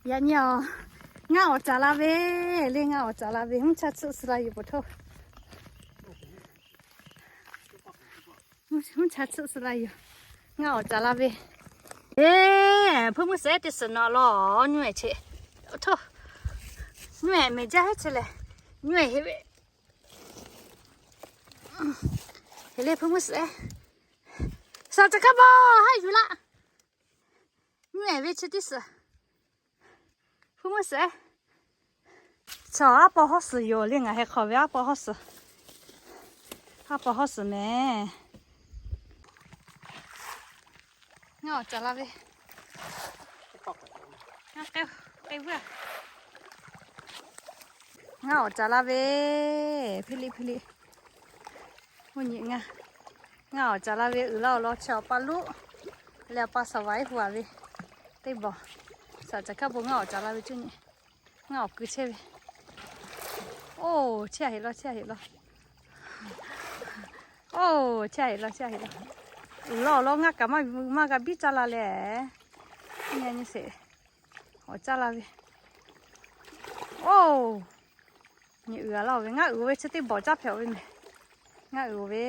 Yaꞈ nyi-aˬ, ngaˇ awˍ caˍ la ve, le ngaˇ awˍ caˍ la ve, mvuhˇ cha tsuhˆ suh la yoˬ poˬ htoˇ. Mvuhˇ cha tsuhˆ suh la yoˬ, ngaˇ awˍ caˍ la ve. Eˬ, hpuiˇ mvuhˇ suhˍ ehˉ teˇ suhˍ nawˬ law, nyi ehˍ che. Htoˇ, nyi ehˍ mehˍ jaˇ heˆ che lehˬ, nyi ehˍ heˆ ve. Heˆ le hpuiˇ mvuhˇ suhˍ ehˉ, shaˍ caˍ kaˇ bawˬ haˉ yuˬ laˇ. Nyi ehˍ ve chi teˇ suhˍ. Hpuiˇ mvuhˇ suhˍ ehˉ, chaw aˉ paw hawˉ suhˍ yoˬ le, ngaˬ heh hk'aw ve aˉ paw hawˉ suhˍ. Aˉ paw hawˉ suhˍ mehˍ. Ngaˇ awˍ caˍ la ve. Ngaˇ awˍ caˍ la ve. Hpiˇ liˇ hpiˇ liˇ. Mvuhˇ nyi ngaˇ, ngaˇ awˍ caˍ la ve uiˍ laˇ awˬ lawn chi awˬ pa luˉ leh awˬ pa shaˍ vaiˉ hu a ve teˇ bawˬ. Shaˍ caˍ kaˇ bon ngaˇ awˍ caˍ la ve cuˇ nyi. Ngaˇ awˍ keu chehˇ ve. Oˇ, chehˇ a heˆ law, chehˇ a heˆ law. Oˇ, chehˇ a heˆ law, chehˇ a heˆ law. Uiˍ laˇ awˬ lawn ngaˇ kaꞈ maˇ maˇ g'a biˇ caˇ la leh, nyi nyi sheˍ. Awˍ caˇ la ve. Oˇ, nyi uiˍ a laˇ ve, ngaˇ uiˍ ve chi teˇ bawˬ caˇ hpehꞈ ve mehˍ. Ngaˇ uiˍ ve.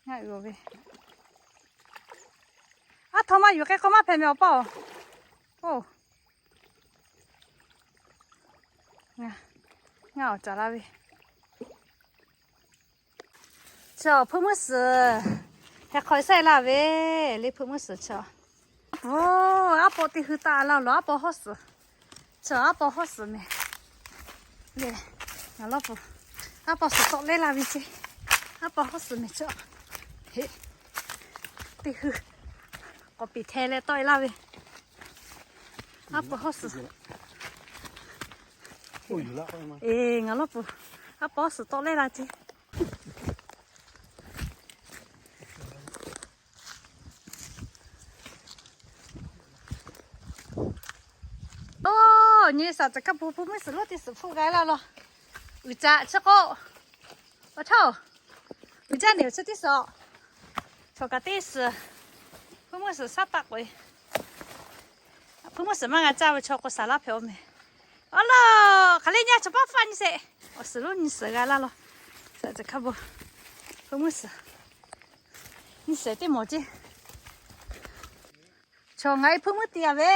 Ngaˇ uiˍ ve. Aˉ htaw maˇ yuˬ k'ai k'o maˇ hpehꞈ mehˍ awˬ pa-oˬ. Oˇ, ngaˇ awˍ caˍ la ve. Chi hpuiˇ mvuhˇ suhˍ heh hk'aw saˉ laˇ ve le, hpuiˇ mvuhˇ suhˍ chi. Oˇ, aˉ paw teˇ hui taˆ laˇ awˬ lawn aˉ paw hawˉ suhˍ. Chi aˉ paw hawˉ suhˍ mehˍ. Le, ngaˬ lawˇ pfuhˍ, aˉ paw suhˍ tawˆ lehˇ la ve ce. Aˉ paw hawˉ suhˍ mehˍ chi. Heˆ, teˇ hui k'awꞈ peꞈ hteh leh tawˆ e laˇ ve. Aˉ paw hawˉ suhˍ. Eˬ, ngaˬ lawˇ pfuhˍ, aˉ paw hawˉ suhˍ tawˆ lehˇ la ce. Oˇ, nyi shaˍ caˍ kaˇ bon hpuiˇ mvuhˇ suhˍ lonˉ teˇ suhˍ hpfuhˆ g'a laˇ law. Uiˍ caꞈ chi k'o, awˬ htaˇ, uiˍ jaˇ neˬ awˬ chi teˇ suhˍ. Chaw kaꞈ teˇ suhˍ, hpuiˇ mvuhˇ suhˍ shaˉ taˆ k'oꞈ e. Hpuiˇ mvuhˇ suhˍ maˇ g'a caˇ ve chaw k'o shaˍ laˇ hpehꞈ-oˬ mehˍ. Awˬ lawn hk'aˬ le nyi chaw paˉ faˆ nyi sheˍ. Awˬ suhˍ lonˉ nyi suhˍ g'a laˇ law. Shaˍ caˍ kaˇ bon, hpuiˇ mvuhˇ suhˍ nyi suhˍ teˇ mawˬ ce. Chaw ngaˬ e hpuiˇ mvuhˇ te a ve,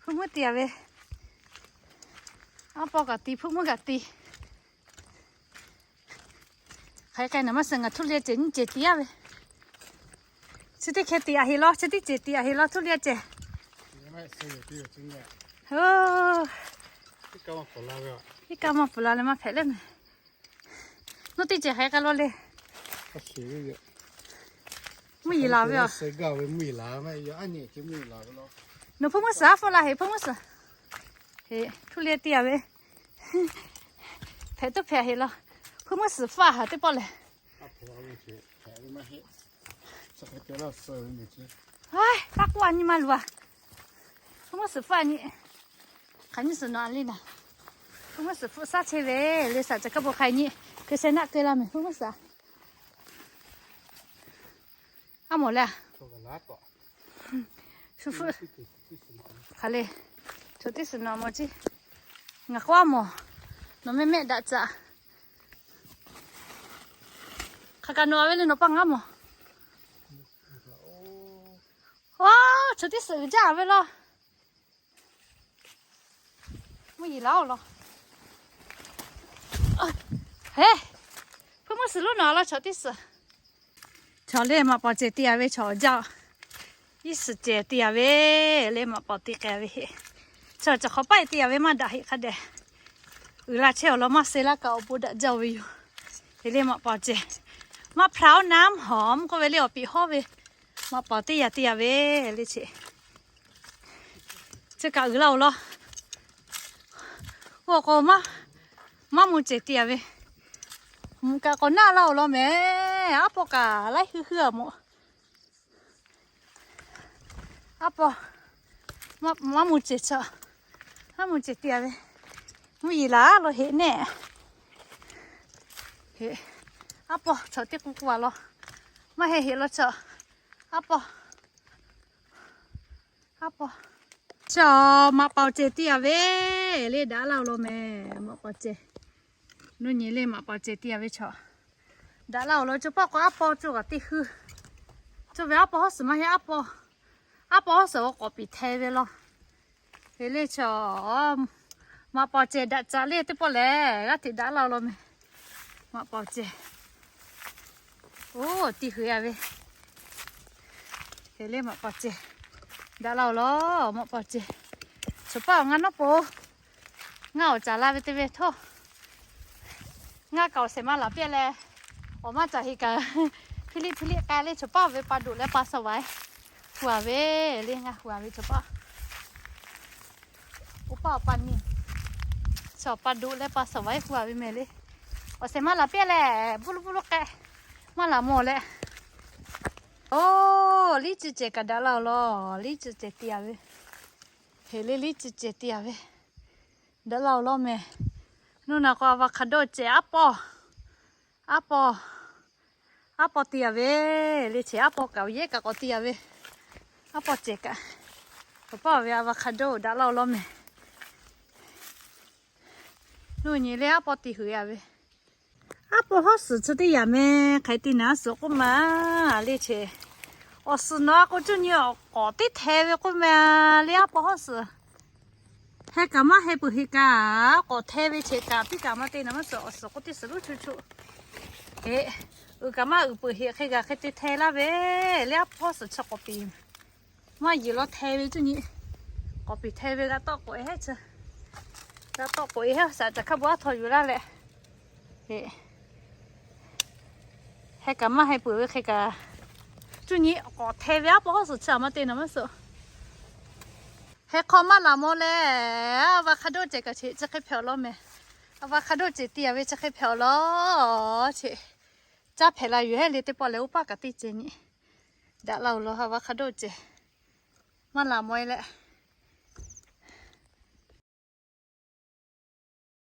hpuiˇ mvuhˇ te a ve. Aˉ paw kaꞈ te, hpuiˇ mvuhˇ kaꞈ te. Hk'aˬ hk'e k'ai naˬ maˇ suh, ngaˬ htuˇ liˇ cehˬ nyiˇ cehˬ te a ve. Chi teˇ hkeh te a heˆ law, chi teˇ cehˬ te a heˆ law, htuˇ liˇ cehˬ. Iˉ kaˆ maˇ pfuhˍ la leh maˇ hpehꞈ leh mehˍ. Nawˬ teˇ cehˬ hk'aˬ hk'e k'ai law le. Mvuhˇ yeˬ laˬ ve a. Nawˬ hpuiˇ mvuhˇ suhˍ aˉ hpfuhˆ la heˆ, hpuiˇ mvuhˇ suhˍ. Heˆ, htuˇ liˇ te a ve. Hpehꞈ tuˉ hpehꞈ heˆ law. Hpuiˇ mvuhˇ suhˍ faˆ haˍ teˇ pawˆ lehˬ. Taˇ k'oˆ a nyi ma luˬ a. Hpuiˇ mvuhˇ suhˍ faˆ nyi. Hk'aˬ nyi suhˍ nawˬ a le naˬ. Hpuiˇ mvuhˇ suhˍ hpfuhˆ shaˉ chehˇ ve le, shaˍ caˍ kaˇ bon hk'aˬ nyi. Hkui sheh naˆ keu la mehˍ hpuiˇ mvuhˇ suhˍ. Aˉ mawˬ le a. Shu hpfuhˆ. Hk'aˬ le. Chaw teˇ suhˍ nawˬ mawˬ ce. Ngaˬ k'oˆ aˉ mawˬ. Nawˬ mehˆ mehˆ daꞈ caꞈ. Hk'aˬ kaꞈ nawˬ a ve le nawˬ pa ngaˬ mawˬ. Oˇ, chaw teˇ suhˍ uiˍ jaˇ ve law. Mvuhˇ yeˬ laˬ-oˬ law. Heˆ, hpuiˇ mvuhˇ suhˍ lonˉ nawˬ law chaw teˇ suhˍ. Chaw le maꞈ paoˍ cehˬ te a ve chaw jaˇ. Iˉ suhˍ cehˬ te a ve le maꞈ paoˍ te k'ai ve heˆ. Chaw cawˬ hk'awꞈ paˆ te a ve maˇ daꞈ heˆ hk'a dehꞈ. Uiˍ la chehˇ awˬ lawn maˇ suh laˇ kaꞈ awˬ bon daꞈ jaˇ-oˬ ve yoˬ. Heˆ le maꞈ paoˍ cehˬ. Maˇ hpaˍ-oˬ naˉ hawˍ k'oˆ ve le awˬ piˍ hawˇ ve. Maꞈ paoˍ teˇ yaꞈ teˇ yaꞈ ve le che. Chi kaꞈ uiˍ laˇ-oˬ law. Oˇ k'o, maˇ mvuh cehˬ te a ve. Mvuh kaꞈ k'awꞈ naˆ laˇ-oˬ law mehˍ. Aˉ paw kaꞈ laiˉ hui hui a mawˬ. Aˉ paw, maˇ mvuh cehˬ chaw, maˇ mvuh cehˬ te a ve. Mvuhˇ yeˬ laˬ law heˆ nehˆ. Aˉ paw chaw teˇ k'oˆ k'oˆ a law. Maˇ heˆ heˆ law chaw. Aˉ paw. Chi maꞈ paoˍ cehˬ tiˇ yaꞈ ve le, daꞈ laˇ-oˬ law mehˍ, maꞈ paoˍ cehˬ. Nuˇ nyi le maꞈ paoˍ cehˬ tiˇ yaꞈ ve chaw. Daꞈ laˇ-oˬ law, co paˆ k'o aˉ paw cawˬ kaꞈ teˇ hui. Cawˬ ve aˉ paw hawˉ suhˍ maˇ heˆ, aˉ paw, aˉ paw hawˉ suhˍ k'awꞈ piˍ hteh ve law. Hk'e le chaw, maꞈ paoˍ cehˬ daꞈ caꞈ le teˇ pawˆ lehˬ, g'aˇ hteꞈ daꞈ laˇ-oˬ law mehˍ. Maꞈ paoˍ cehˬ. Oˇ, tiˇ hui yaꞈ ve. Hk'e le maꞈ paoˍ cehˬ daꞈ laˇ-oˬ law, maꞈ paoˍ cehˬ. Chaw paˆ awˬ ngaˇ nawˉ po, ngaˇ awˬ caˍ la ve te ve htawˇ, ngaˇ kaꞈ awˬ shehˍ maˇ laˬ piˇ leh, awˬ maˇ caˍ heˆ kaꞈ, hpiˇ liˆ hpiˇ liˆ k'ai le, chaw paˆ ve pa doꞈ leh pa sawˍ vaˍ hu-a ve le, ngaˇ hu-a ve chaw paˆ. Oˇ paˆ awˬ pa ni, chaw pa doꞈ leh pa sawˍ vaˍ hu-a ve mehˍ le. Awˬ shehˍ maˇ laˬ piˇ leh, buˇ luˇ buˇ luˇ k'ai, maˇ laˬ mawˬ leh. Oˇ, liˇ ceuˬ cehˬ kaꞈ daꞈ laˇ-oˬ law, liˇ ceuˬ cehˬ tiˇ yaꞈ ve. Hk'e le liˇ ceuˬ cehˬ tiˇ yaꞈ ve, daꞈ laˇ-oˬ law mehˍ. Nuˇ naˬ k'o avocado cehˬ aˉ paw, aˉ paw, aˉ paw tiˇ yaꞈ ve le, cehˬ aˉ paw kaꞈ awˬ yehˉ kaꞈ k'awꞈ tiˇ yaꞈ ve, aˉ paw cehˬ kaꞈ. Awˬ paˆ ve avocado daꞈ laˇ-oˬ law mehˍ. Nuˇ nyi le aˉ paw tiˇ hui yaꞈ ve. Aˉ paw hawˉ suhˍ chi teˇ yaꞈ mehˍ, hk'aˬ hk'e te naˍ suhˍ k'oˆ ma le cehˬ. Awˬ suhˍ nawˬ a k'o cuˇ nyi awˬ k'awꞈ teˇ hteh ve k'oˆ ma le, aˉ paw hawˉ suhˍ. Heh kaꞈ maˇ heh peuˬ heˆ kaꞈ, k'awꞈ hteh ve cehˬ kaꞈ piˇ kaꞈ maˇ te naˍ maˇ suhˍ, awˬ suhˍ k'oˆ teˇ suhˍ luˉ chu chu. Hk'e, uiˍ kaꞈ maˇ uiˍ peuˬ heˆ, hk'e g'a hk'e te hteh laˇ ve le, aˉ paw hawˉ suhˍ chi k'awꞈ piˍ maˇ yeˬ law hteh ve cuˇ nyi. K'awꞈ piˍ hteh ve g'a tawˆ k'oꞈ-e heˉ chi. G'a tawˆ k'oꞈ-e heˉ shaꞈ caˬ hkaˇ bon aˉ htaw yuˬ laˇ leh. Hk'e, heh kaꞈ maˇ heh peuˬ ve hk'e kaꞈ, cuˇ nyi k'awꞈ hteh ve aˉ paw hawˉ suhˍ chi a maˇ te naˍ maˇ suhˍ. Heh hk'aw maˇ laˬ maw leh, avocado cehˬ kaꞈ cheꞈ chi hk'e hpehꞈ-aw law mehˍ. Avocado cehˬ tiˇ yaꞈ ve chi hk'e hpehꞈ-aw law. Cheꞈ, caˇ hpehꞈ la yuˬ heˉ le teˇ pawˆ leh oˇ paˆ kaꞈ teˇ cehˬ nyi. Daꞈ laˇ-oˬ law, avocado cehˬ maˇ laˬ maw-e leh.